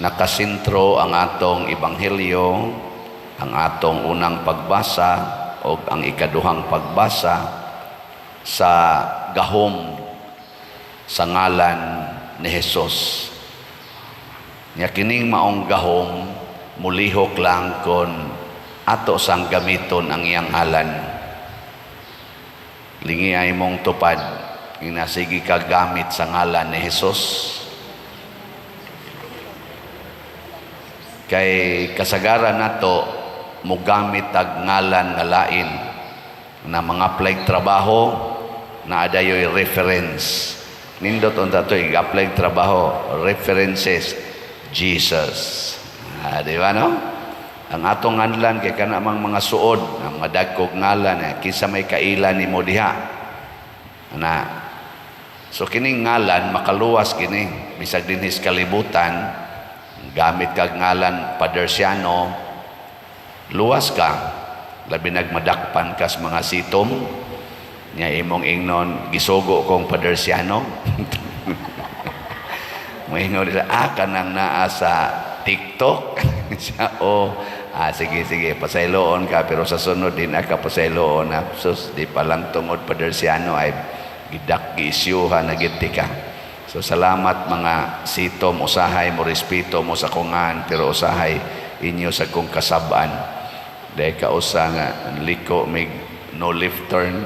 Nakasentro ang atong ebanghelyo, ang atong unang pagbasa o ang ikaduhang pagbasa sa gahom sa ngalan ni Jesus. Nya kining maong gahom mulihok lang kon ato sang gamiton ang iyang ngalan. Lingi ay mong tupad, inasigi ka gamit sa ngalan ni Jesus. Kay kasagaran nato mugamit tag ngalan nga lain na mga apply trabaho na adayoy reference. Nindot unta to i-apply trabaho, references Jesus. Ah, di ba, no? Ang atong nganlan kay kana mang mga suod, ang mga dagkog ngalan eh, kinsa may kaila nimo diha. Na so kining ngalan makaluwas kini bisag dinhi sa kalibutan. Gamit kag ngalan Padersiano, luwas ka, labi nagmadakpan kas mga sitom nya imong ingnon, "Gisugo kong Padersiano." Moingon nila, "Ah, kanang naa sa TikTok siya." O ah, sige, sige, pasayloon ka, pero sa sunod din ka pasayloon na sus di pa lang tungod Padersiano ay gidak giisyuhan na gid ka. So salamat, mga sitom. Usahay mo respeto mo sa kungan, pero usahay inyo sa kong kasabaan dahil kausa nga liko mig no left turn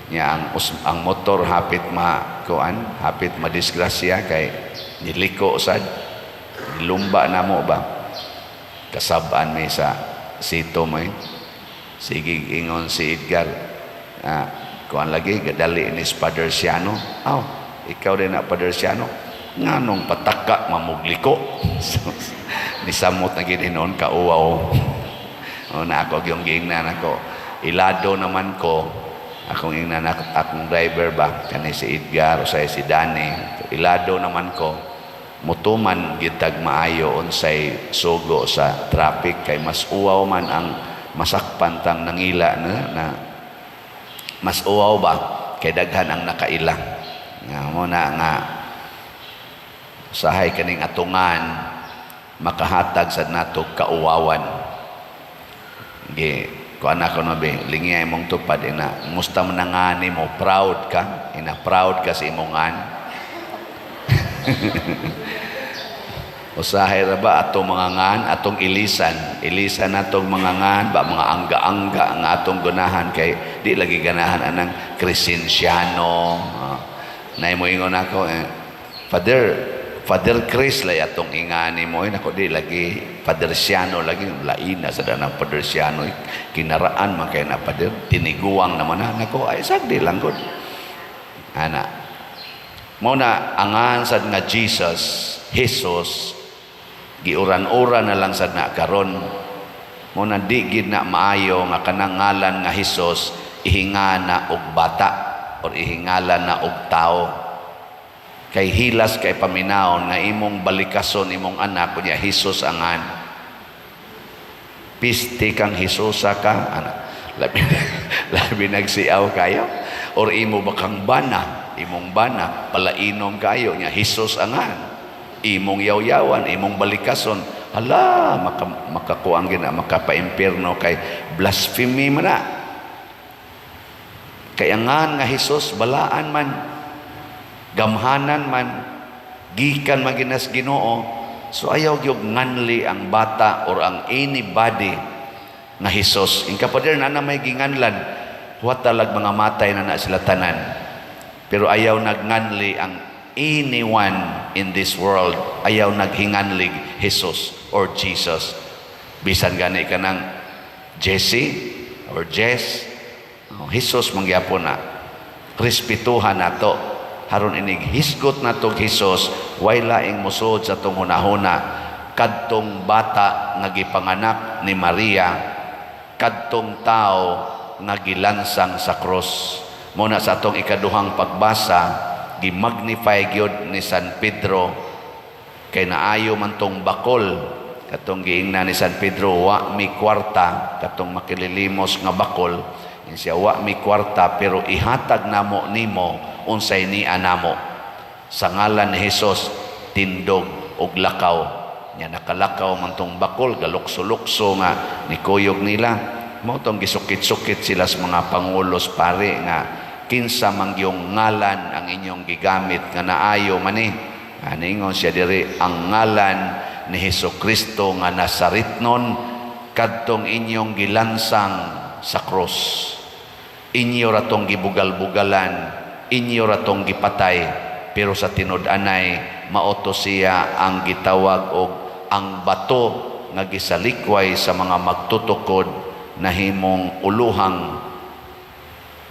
niya, ang motor hapit ma kuan, hapit madisgrasya kay niliko sad, nilumba na mo ba. Kasabaan mi sa sito mo eh. Sige, ingon si Edgar, ah, kuan lagi gadali ni Father Siano. Aw, ikaw din na Father Siano, nganong pataka mamugliko? Nisamot na gid hinuon kauwaw. O na ako yung giingnan ako. Ilado naman ko. Akong ingnan akong driver ba kani si Edgar o si Danny. Ilado naman ko. Mutuman gitag maayo unsay sugo sa traffic kay mas uwaw man ang masakpan tang nangila na mas uwaw ba kay daghan ang nakaila. Nga mo na nga usahay kaning atungan makahatag sa nato kauwawan. Gi kuan ako no be, lingiyay mong tupad ina, musta man na ngani mo, proud ka ina, proud ka sa imong ngan. Usahay ra ba atong mga ngan, atong ilisan, ilisan natong mga ngan ba, mga angga-angga nga atong ganahan kay di lagi ganahan anang Crescenciano. Nay mo ingon ako eh, Father, Father Chris lay atong ingani mo eh, nako di lagi Father Siano lagi laina sa danang Father Siano eh. Kinaraan man kay na Father, tiniguang naman na nako ay sagdi lang gud ana. Mo na angan sad nga Jesus, Jesus, giuran-uran na lang sad na karon. Mo na di gid na maayo nga kanang ngalan nga Jesus ihingana og bata or ihingala na og tao. Kay hilas kay paminawon nga imong balikason imong anak kunya Jesus angan. Piste kang Hesusa ka ana. Labi labi nagsiaw kayo or imo ba kang bana, imong bana palainom kayo nya Jesus angan. Imong yawyawan, imong balikason, hala maka, makakuang gina makapaimpierno kay blasphemy man na. Kay angan nga Jesus balaan man, gamhanan man, gikan man ginas Ginoo. So ayaw gyud nganli ang bata or ang anybody nga Jesus. Inka pader na na may ginganlan, wa talag mga matay na na sila tanan. Pero ayaw nagnganli ang anyone in this world, ayaw naghinganlig Jesus or Jesus. Bisan gani ka ng Jesse or Jess, oh, Jesus mangyapon na. Respetuhan nato. Haron inig hisgot nato Jesus, way laing musod sa tong hunahuna kadtong bata nga gipanganak ni Maria, kadtong tao nga gilansang sa krus. Muna sa atong ikaduhang pagbasa, gimagnify gyud ni San Pedro kay naayo man tong bakol katong giingnan ni San Pedro, "Wa mi kwarta," katong makililimos nga bakol. Ingon siya, "Wa mi kwarta, pero ihatag namo nimo unsay nia namo. Sa ngalan ni Hesus, tindog og lakaw." Nya nakalakaw man tong bakol, galukso-lukso nga nikuyog nila. Mao tong gisukit-sukit sila sa mga pangulos pare nga kinsa man yung ngalan ang inyong gigamit nga naayo man ni. Aningon siya diri, ang ngalan ni Hesus Kristo nga Nazaretnon, kadtong inyong gilansang sa krus. Inyo ra tong gibugal-bugalan, inyo ra tong gipatay, pero sa tinud-anay mao to siya ang gitawag og ang bato nga gisalikway sa mga magtutukod, nahimong uluhang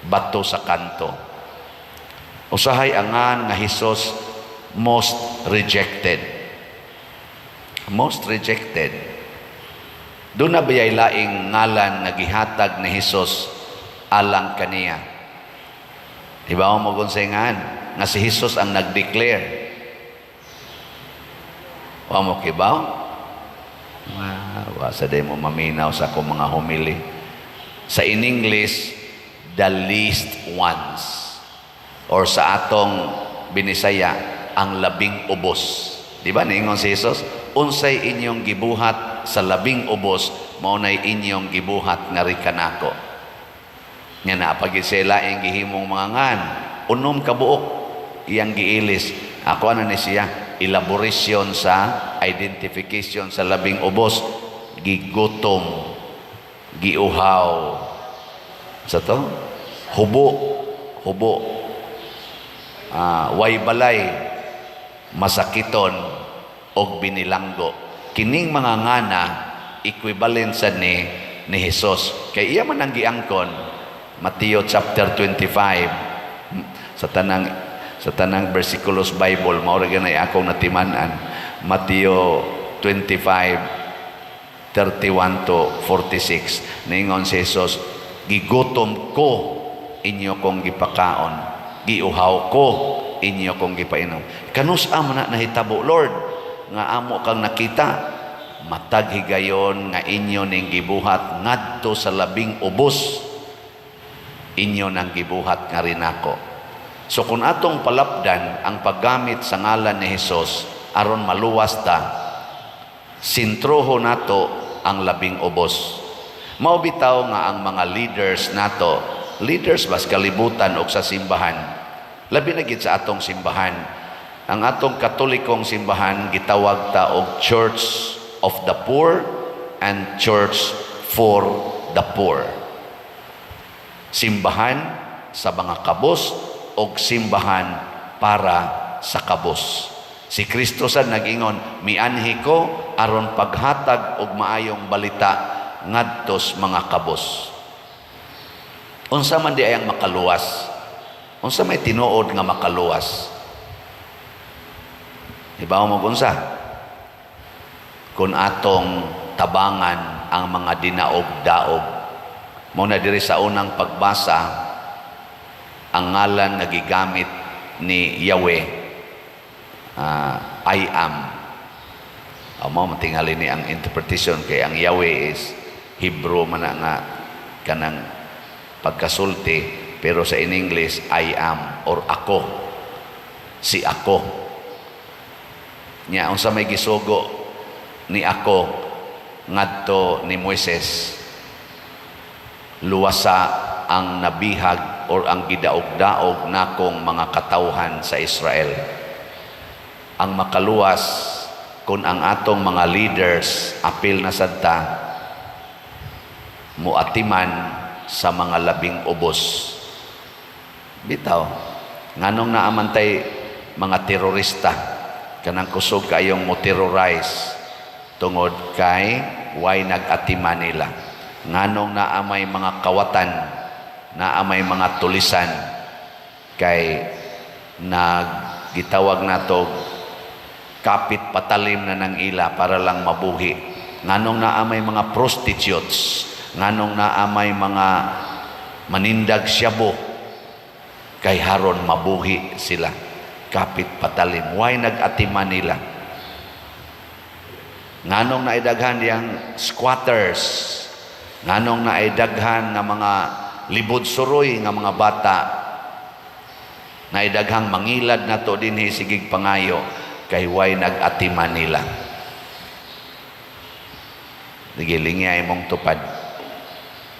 bato sa kanto. Usahay angan nga Hesus, most rejected. Most rejected. Duna na bayay laing ngalan nga gihatag ni Hesus alang kaniya? Di ba mo ngan nga si Hesus ang nag-declare? Wa mo kibaw? Wa sa day mo maminaw sa akong mga homily. Sa in English, "the least ones." Or sa atong Binisaya, ang labing ubos. Di ba niingon si Jesus, "Unsay inyong gibuhat sa labing ubos, mao nay inyong gibuhat ngari kanako"? Nga naa pa gyud sila ang gihimong mga ngan, 6 ka buok iyang giilis. Ako ana ni siya, elaboration sa identification sa labing ubos: gigutom, giuhaw, sa to hubo, hubo, way balay, masakiton, og binilanggo. Kining mga ngana equivalent sa ni Jesus kay iya man ang giangkon. Mateo chapter 25, sa tanang versikulos Bible, mao ra ganay akong natiman-an, Mateo 25 31 to 46. Ningon si Jesus, "Gigutom ko, inyo kong gipakaon. Giuhaw ko, inyo kong gipainom." "Kanus-a man na nahitabo, Lord, nga amo kang nakita?" "Matag higayon nga inyo ning gibuhat ngadto sa labing ubos, inyo nang gibuhat ngari nako." So kung atong palapdan ang paggamit sa ngalan ni Hesus aron maluwas ta, sintroho nato ang labing ubos. Mao bitaw nga ang mga leaders nato, leaders bas kalibutan o sa simbahan, labi na gid sa atong simbahan. Ang atong Katolikong simbahan, gitawag ta og Church of the Poor and Church for the Poor. Simbahan sa mga kabos og simbahan para sa kabos. Si Kristo sad nag-ingon, "Mianhi ko aron paghatag og maayong balita ngadtos mga kabos." Unsa man di ay ang makaluwas? Unsa may tinuod nga makaluwas? Ibaw mo unsa? Kung atong tabangan ang mga dinaog-daog. Mao na diri sa unang pagbasa, ang ngalan nga gigamit ni Yahweh, "I Am." Mao matingali ni ang interpretation kay ang Yahweh is Hebrew man na nga kanang pagkasulti, pero sa in English, "I Am" or "Ako", si "Ako". Nya unsa may gisugo ni "Ako" ngadto ni Moises? "Luwasa ang nabihag or ang gidaog-daog nakong mga katawhan sa Israel." Ang makaluwas, kung ang atong mga leaders, apil na sad ta, muatiman sa mga labing ubos. Bitaw, nganong naa man tay mga terorista, kanang kusog kayong mo terrorize? Tungod kay way nag-atiman nila. Nganong naa may mga kawatan, naa may mga tulisan? Kay naggitawag nato kapit patalim na ng ila para lang mabuhi. Nganong naa may mga prostitutes, nganong naa may mga manindag syabo? Kay haron mabuhi sila, kapit patalim, way nag-atiman nila. Nganong naidaghan diyang squatters? Nganong naidaghan nga mga libod suroy nga mga bata? Naidaghang mangilad na to dinhi, sigig pangayo? Kay way nag-atiman nila. Sige, lingya imong tupad.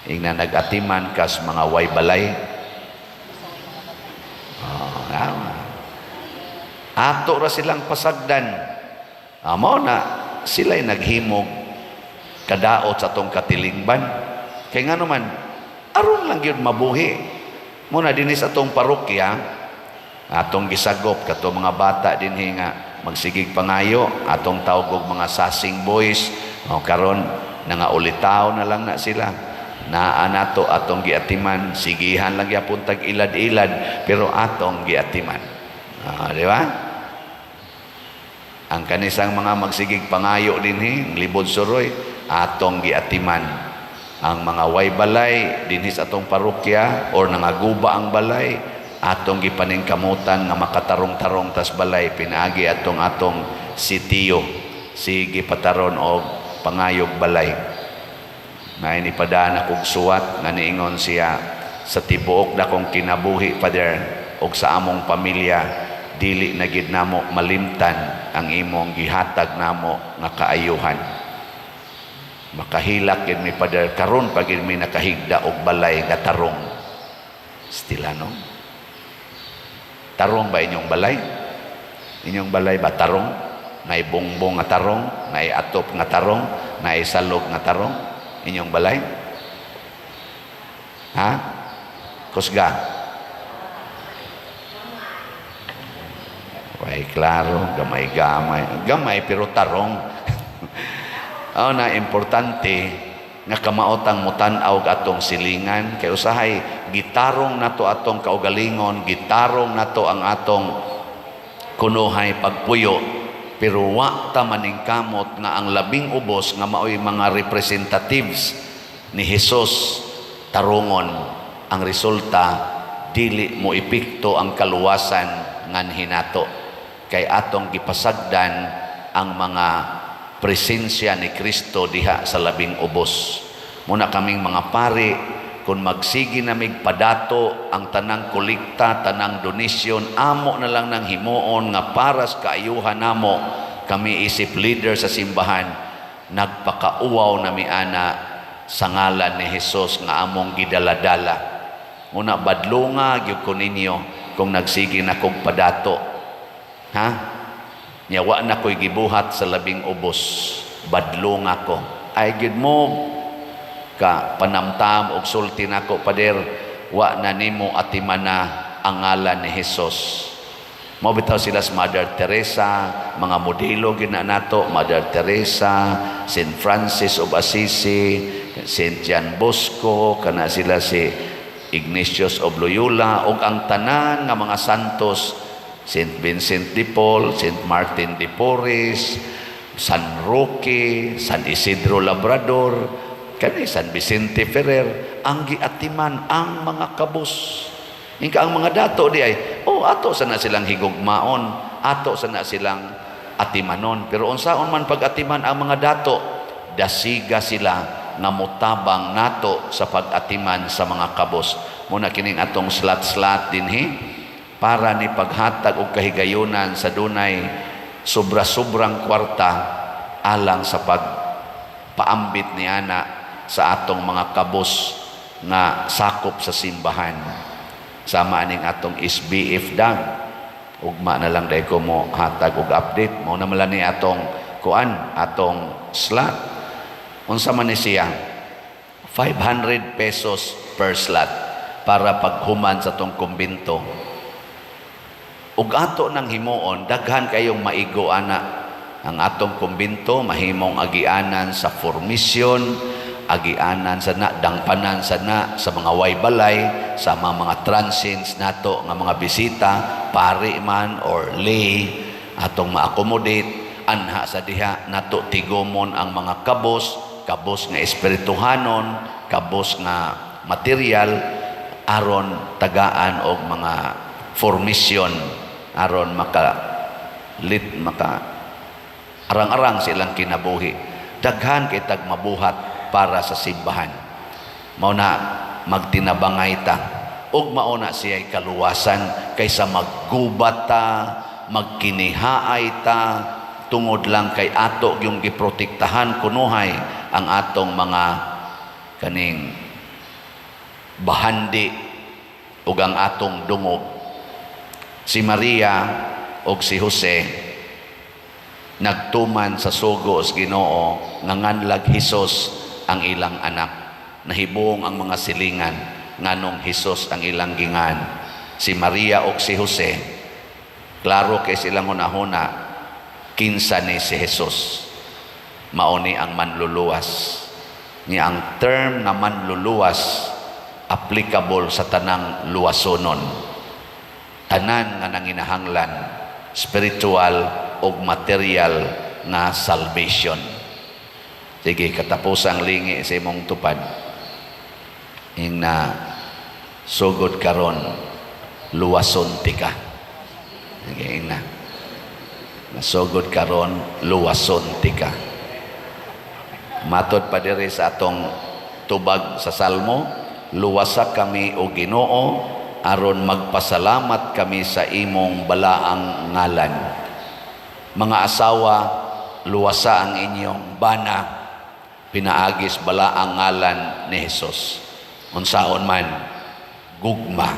Ingna nag-atiman kas mga way balay. Oh, tama. Ato ra silang pasagdan. Mao na sila'y naghimog kadaot sa atong katilingban. Kay nga naman, aron lang gyud mabuhi. Muna dinhi sa atong parokya, atong gisagop kato mga bata dinhi nga magsigig pangayo, atong tawag og mga sasing boys. O karon nangaulitaw na lang na sila. Naa nato atong giatiman, sigihan lang gyapon tag ilad-ilad, pero atong giatiman. Ah, di ba? Ang kanisang mga magsigig pangayo dinhi, libod suroy, atong giatiman. Ang mga way balay dinhi sa atong parokya or nangaguba ang balay, atong gipaningkamutan nga makatarong-tarong tas balay pinaagi atong atong sitiyo, sige pataron og pangayog balay. Nay ni padaan akong suwat nga niingon siya, "Sa tibuok dakong kinabuhi, Father, og sa among pamilya, dili na gid namo malimtan ang imong gihatag namo nga kaayuhan. Makahilak gid mi, Father, karon pa gid mi nakahigda og balay nga tarong." Stila, no? Tarong ba inyong balay? Inyong balay ba tarong? Naay bongbong nga tarong, naay atop nga tarong, naay salog nga tarong? Inyong balay? Ha? Kusga? Way klaro, gamay-gamay. Gamay pero tarong. Oh, na importante nga kamaotang mutan-aw atong silingan kay usahay gitarong nato atong kaugalingon, gitarong nato ang atong kunuhay pagpuyo, pero wa ta maningkamot nga ang labing ubos nga maoy mga representatives ni Hesus tarungon. Ang resulta, dili mo epekto ang kaluwasan nganhi nato kay atong gipasagdan ang mga presensya ni Kristo diha sa labing ubos. Muna kaming mga pari, kung magsigi namig padato ang tanang kolekta, tanang donasyon, amo na lang nang himuon nga para sa kaayuhan namo. Kami isip leader sa simbahan, nagpakauwaw nami ana sa ngalan ni Hesus nga among gidaladala. Muna badlunga gyud ko ninyo kung nagsige na kog padato. Ha? Nya wa na ko'y gibuhat sa labing ubos. Badlunga ko. Ay gyud mo ka panamtam og sulti nako, "Pader, wa na nimo atimana ang ngalan ni Hesus." Mao bitaw sila sa Mother Teresa, mga modelo gyud na nato, Mother Teresa, Saint Francis of Assisi, Saint John Bosco, kana sila si Ignatius of Loyola, ug ang tanan nga mga santos, Saint Vincent de Paul, Saint Martin de Porres, San Roque, San Isidro Labrador, kani San Vicente Ferrer, ang giatiman ang mga kabus. Ingka ang mga dato di ay, oh, ato sana silang higugmaon, ato sana silang atimanon. Pero unsaon man pag-atiman ang mga dato, dasiga sila nga mutabang nato sa pag-atiman sa mga kabos. Muna kining atong slot-slot dinhi para ni paghatag og kahigayunan sa dunay sobra-sobrang kwarta alang sa pagpaambit ni ana sa atong mga kabos nga sakop sa simbahan. Sama aning atong SBF dag. Ugma na lang dahil ko mo hatag og update. Mao na man ni atong kuan, atong slot. Unsa man ni siya? 500 pesos per slot para paghuman sa atong kumbinto. Ug ato nang himuon, daghan kayong maigo ana. Ang atong kumbinto mahimong agianan sa formisyon, agianan sa na, dangpanan sa na, sa mga way balay, sa mga transients nato nga mga bisita, pari man or lay, atong ma-accommodate, anha sa diha nato tigumon ang mga kabos, kabos nga espirituhanon, kabos nga material, aron tagaan og mga formisyon, aron maka lit maka arang-arang silang kinabuhi. Daghan kay tag mabuhat para sa simbahan. Mao na magtinabangay ta ug mao na siya'y kaluwasan kaysa maggubat ta, magkinihaay ta tungod lang kay ato yung giprotektahan kunuhay ang atong mga kaning bahandi ug ang atong dungog. Si Maria ug si Jose nagtuman sa sugo sa Ginoo nga nganlag Hesus ang ilang anak. Nahibong ang mga silingan nganong Hesus ang ilang gingan. Si Maria ug si Jose, klaro kay silang hunahuna kinsa ni si Jesus. Mao ni ang manluluwas. Ni ang term nga manluluwas, applicable sa tanang luwasonon. Tanan nga nanginahanglan spiritual ug material nga salvation. Sige, katapusang lingi sa imong tupad. Ingna, "Sugod karon, luwason tika." Sige, ingna. "Nasugod karon, luwason tika." Matod pa diri sa atong tubag sa Salmo, "Luwasa kami, o Ginoo, aron magpasalamat kami sa imong balaang ngalan." Mga asawa, luwasa ang inyong bana pinaagis balaang ngalan ni Hesus. Unsaon man, gugma.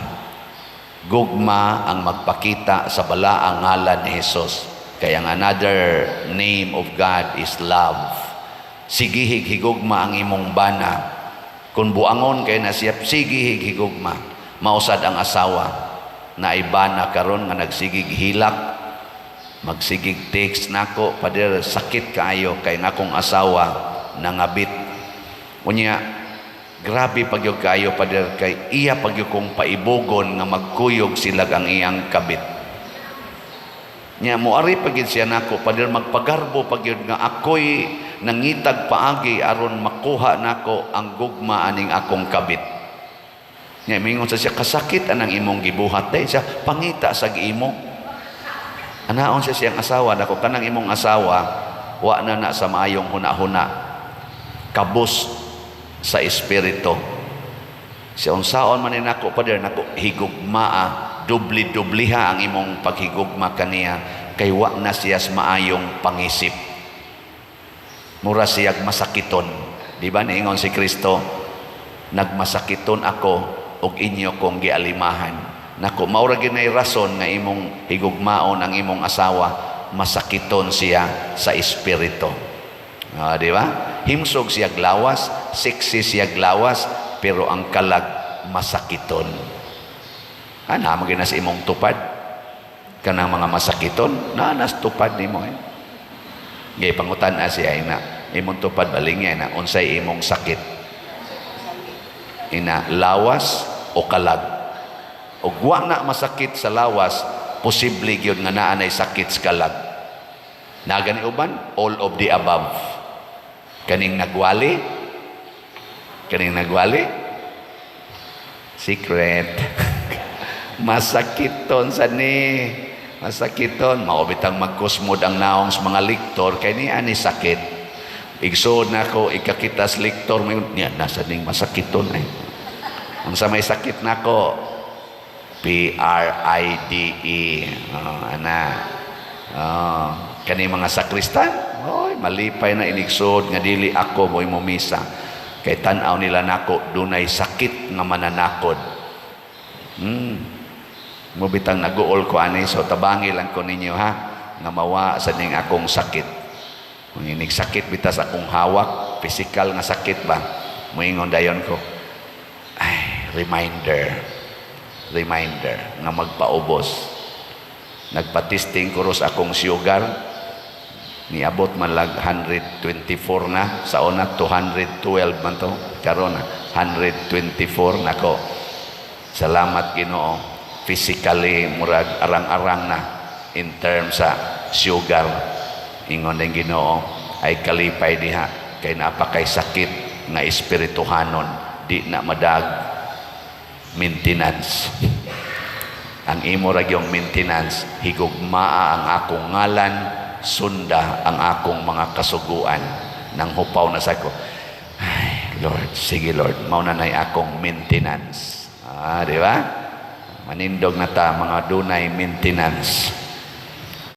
Gugma ang magpakita sa balaang ngalan ni Hesus. Kaya ang another name of God is love. Sigihig higugma ang imong bana. Kung buangon kay na siya, sigihig higugma. Mausad ang asawa na ibana karon nga nagsigig hilak, magsigig text nako, "Pader, sakit kaayo kay nga akong asawa nangabit. Unya grabe pagyud kaayo, pader, kay iya pagyud kong paibugon nga magkuyog sila ang iyang kabit. Nya moari pagyud siya nako, pader, magpagarbo pagyud nga ako'y nangitag paagi aron makuha nako ang gugma aning akong kabit. Nya mingon sa siya, kasakit anang imong gibuhat day siya, pangita sa imo." Anaon siya siyang asawa nako, "Kanang imong asawa, wa na na sa maayong huna-huna, kabus sa espiritu." Siya, "Unsaon man ni nako, pader?" Nako, higugmaa, dubli-dubliha ang imong paghigugma kaniya kay wa na siya sa maayong pangisip. Mura siyag masakiton. Di ba niingon si Kristo, "Nagmasakiton ako ug inyo kong gialimahan"? Nako, mao ra gyud rason nga imong higugmaon ang imong asawa, masakiton siya sa espiritu. Ah, di ba? Himsog siya lawas, sexy siya lawas, pero ang kalag masakiton. Ana mo sa imong tupad kanang mga masakiton na nas tupad nimo eh. Gay pangutan na siya ina, "Imong tupad balingya na unsay imong sakit?" Ina, "Lawas o kalag?" Og wa na masakit sa lawas, posible gyud nga naa nay sakit sa kalag. Nagani uban, all of the above. Kaning nagwali, kaning nagwali, secret. Masakiton sa ni. Masakiton. Mao bitang magkusmod ang naong sa mga liktor, kay ni ani sakit. Igsood na ako, ikakita sa liktor, may niya, nasa ning masakiton ay. Ang sa may sakit nako, Pride. Oh, ana. Oh, kani mga sakristan, oy, malipay na inigsood nga dili ako mo'y mumisa. Kay tan-aw nila nako dunay sakit nga mananakod. Mao bitang naguol ko ani, so tabangi lang ko ninyo ha nga mawa sa ning akong sakit. Kung inig sakit bitas akong hawak, physical nga sakit ba, moingon dayon ko, "Ay, reminder, reminder nga magpaubos." Nagpa-testing ko ros akong sugar, niabot man lag 124 na. Sa una 212 man to, karon 124 nako. Salamat Ginoo, physically murag arang-arang na in terms sa sugar. Ingon ng Ginoo, ay kalipay diha kay napakay sakit nga espirituhanon, di na madag maintenance. Ang imo ra gyung maintenance, higugmaa ang akong ngalan, sunda ang akong mga kasuguan. Nang hupaw na sa ko, "Ay Lord, sige Lord, mao na nay akong maintenance." Ah, di ba? Manindog na ta mga dunay maintenance.